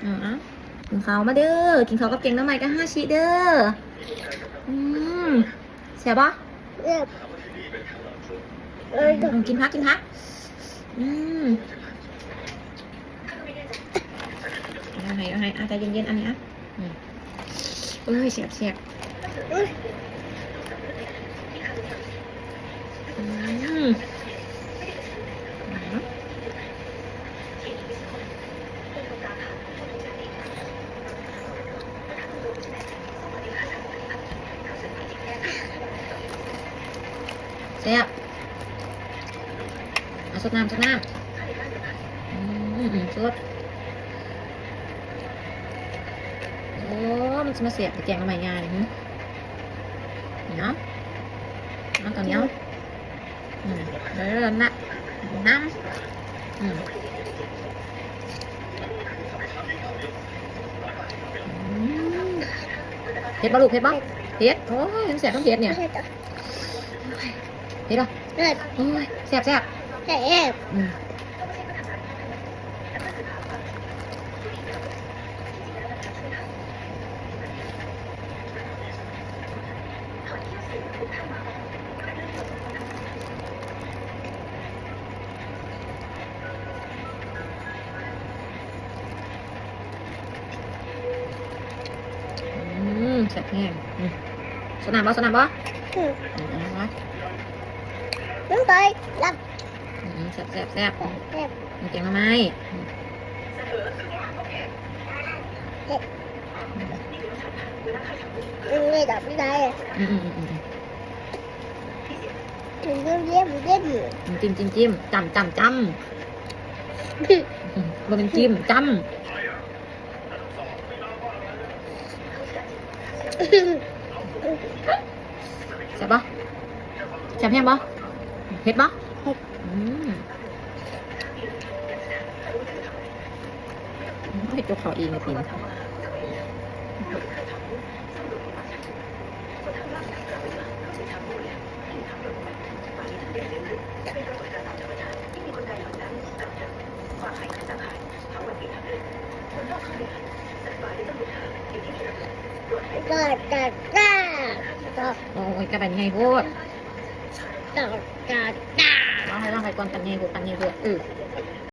ອືມ ກິນເຂົ້າມາເດີ ກິນເຂົ້າກັບແກງໜໍ່ໄມ້ກັບຮາຊິເດີ. ອືມ ແຊບບໍ່? ແຊບ. ອືມ ກິນຜັກ ກິນຜັກ. ອືມ ເອົາໃຫ້ ເອົາໃຫ້ ອາ ໃຈເຢັນໆ ອັນນີ້ອະ. ອືມ ໂອ້ຍ ແຊບໆ. ອືມ ແຊບ. ເອົາ ສົດນ້ຳ ສົດນ້ຳ. ອືມ ອືມ ສົດ. ໂອ້ ມັນຊິມາແຊບແຕ່ແກງໜໍ່ໄມ້ຍ່ານີ້. ຫື ເນາະ ເອົາ ເອົາ ເອົາ. ອືມ ເອີ ນະ ນ້ຳ. ອືມ ອືມ ເຜັດບໍ່ລູກ? ເຜັດບໍ່? ເຜັດ. ໂອ້ຍ ມັນແຊບທັງເຜັດນີ້. ເຜັດບໍ່? ເຜັດ. ໂອ້ຍ ແຊບໆ. ແຊບ. ອືມ ອືມ ແຊບແຮງ. ອືມ ສົດນ້ຳບໍ່? ສົດນ້ຳບໍ່? ອືມ ອືມ ເອົາ ນ້ຳໄປ ລຳ. ອືມ ແຊບໆ ແຊບ ແຊບ ແກງໜໍ່ໄມ້. ອືມ ເຜັດ. ອືມ ນີ້ດອກໄດ້. ອືມ ອືມ ອືມ ອືມ ກິນ ກິນ ກິນ ກິນ ຈ້ຳ ຈ້ຳ ຈ້ຳ. ບໍ່ແມ່ນຈິ້ມ ຈ້ຳ. ແຊບບໍ່? ແຊບແຮງບໍ່? ເຜັດບໍ່? ເຜັດ. ອືມ ເຮັດກັບເຂົ້າເອງ ກິນ. ໂອ້ຍ ກະບັນໃຫຍ່ໂພດ. ເວົ້າໃຫ້ ເວົ້າໃຫ້ກ່ອນ ປັນໃຫຍ່ໂພດ ປັນໃຫຍ່ໂພດ. ເອີ